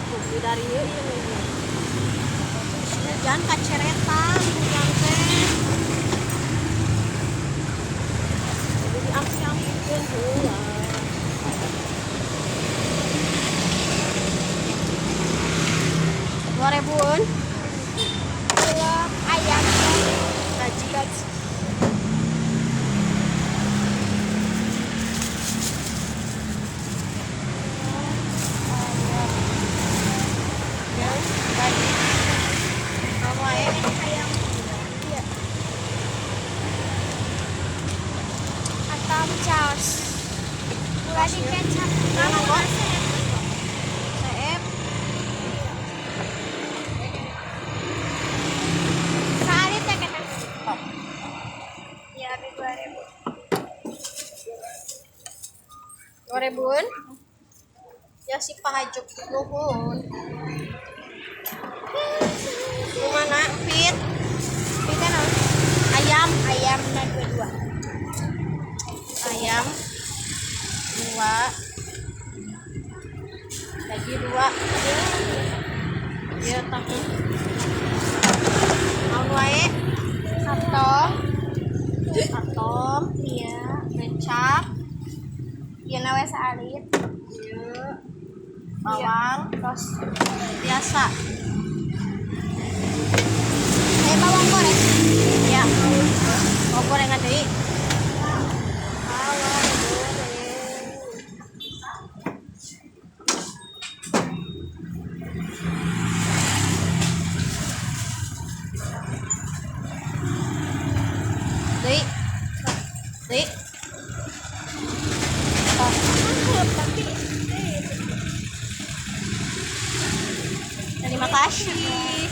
Di dari ieu ieu ieu. Hujan kaceretan hujan teh. Jadi diamping-ampingkeun heula. 2 ribuan. Cilok ayam. Gaji. Gaji. Ya, gaji. Kamu wae. Ayam. Iya. Atau caos. Ulah di kecap. Mana kok? Seep. Saalit ya kena. Tok. Ya, lebih 2 ribu. 2 ribuan. Ya si Pak Hajuk nuhun. Mana pit? Kita naon? Ayam. Ayam na dua-dua. Ayam dua. Lagi dua. Ya tahu. Naon wae? Atom. Atom. Iya. Kecap. Iya na we saalit. Iya. Bawang. Tos. Biasa. Saya bawang goreng. Ya. Mau gorengan deui. Bawang goreng. Deui. Deui. Tapi Terima kasih.